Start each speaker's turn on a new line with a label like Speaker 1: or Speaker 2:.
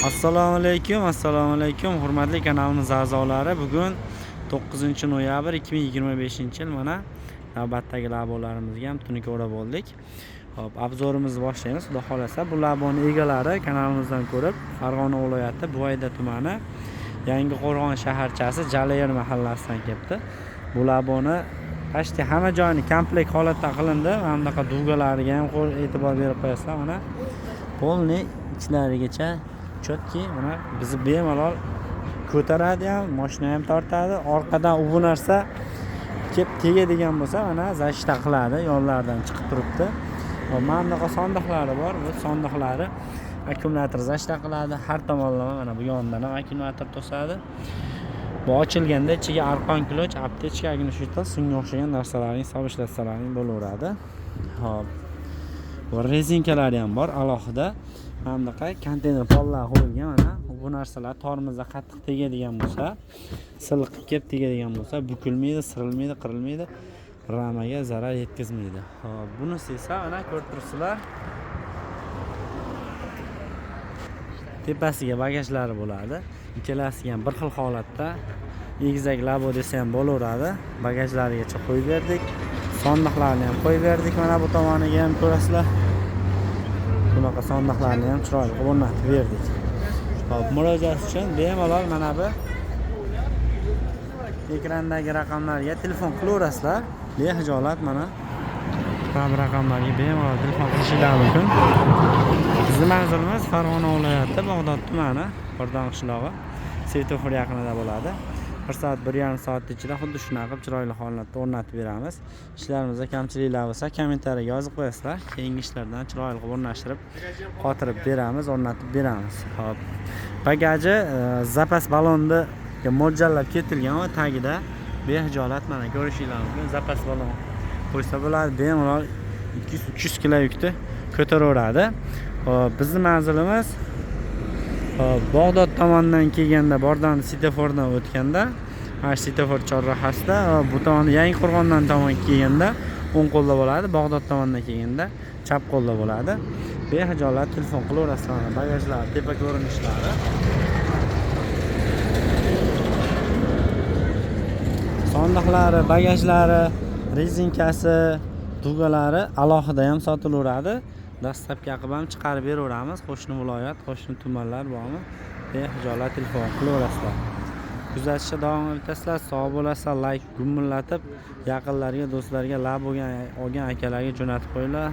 Speaker 1: Assalomu alaykum, assalomu alaykum, hurmatli kanalimiz a'zolari. Bugun 9 noyabr 2025-yil. Mana navbatdagi labolarimizga ham tunuka bo'ldik. Xo'p, обзор imizni boshlaymiz. Xudo xolasa, bu laboni egalari kanalimizdan ko'rib, Farg'ona viloyati Buvayda tumani Yangi Qo'rg'on shaharchasi Jalayir mahallasidan kelibdi. Bu laboni почти hamma joyini komplekt holatda qilindi. Mana bunaqa дуга lariga ham e'tibor berib qo'yasizlar. Mana полный ichlarigacha четкий, mana bizni bemalol ko'taradi ham, moshina ham tortadi. Orqadan u bu narsa kelib tegadigan bo'lsa, mana защита qiladi, yonlaridan chiqib turibdi. Hop, mana bunaqa sondiqlari bor. Bu sondiqlari akkumulyator защита qiladi har tomonlama. Mana bu yonidan ham akkumulyator to'sadi. Bu ochilganda ichiga arqon, ключ, аптечка, огнетушитель, shunga o'xshagan narsalarni solib ishlatsalaring bo'laveradi. Hop, bu rezinkalari ham bor alohida. Mana bunaqa konteyner pollar qo'yilgan. Mana bu narsalar tormozda qattiq tegadigan bo'lsa, silliq kelib tegadigan bo'lsa, bukilmaydi, sirilmaydi, qirilmaydi, ramaga zarar yetkazmaydi. Hop, bunisi esa mana ko'rib turibsizlar, tepasiga bagajlari bo'ladi. Ikkalasiga ham bir xil holatda egizak labo desa ham bo'laveradi. Bagajlarigacha qo'yib berdik, sondiqlarni ham qo'yib berdik. Mana bu tomoniga ham ko'rasizlar, bunaqa sondiqlarni ham chiroyli qilib o'rnatib berdik. Hop, murojaat uchun bemalol mana bu ekrandagi raqamlarga telefon qilaverasizlar behijolat. Mana bu raqamlarga bemalol telefon qilishinglar mumkin. Bizni manzilimiz Farg'ona viloyati, Bag'dod tumani, Xordon qishlog'i, svetofor yaqinida bo'ladi. 1 soat, 1,5 soat ichida xuddi shunaqa qilib chiroyli holatda o'rnatib beramiz. Ishlarimizda kamchiliklar bo'lsa, kommentariyaga yozib qo'yasizlar. Keyingi ishlardan chiroyli qilib o'rnashtirib, qotirib beramiz, o'rnatib beramiz. Hop, bagaji zapas ballonni mo'ljallab ketilgan va tagida behijolat mana ko'rishinglar mumkin, zapas ballon qo'ysa bo'ladi. Bemalol 200-300 kilo yukni ko'taraveradi. Hop, bizni manzilimiz, hop, Bag'dod tomondan kelganda Bordan svetofordan o'tganda, mana shu svetofor chorrahasida, bu tomonda Yangi Qo'rg'ondan tomon kelganda o'ng qo'lda bo'ladi, Bag'dod tomondan kelganda chap qo'lda bo'ladi. Behijolat telefon qilaverasizlar. Mana bagajlar tepa ko'rinishlari, sondiqlari, bagajlari, rezinkasi, дуга lari alohida ham sotilaveradi. Доставка qilib ham chiqarib beraveramiz. Qo'shni viloyat, qo'shni tumanlar bormi, behijolat telefon qilaverasizlar. Kuzatishda davom etasizlar, sog' bo'lasizlar. Layk gumillatib, yaqinlarga, do'stlarga, lab bo'lgan olgan akalarga jo'natib qo'yinglar.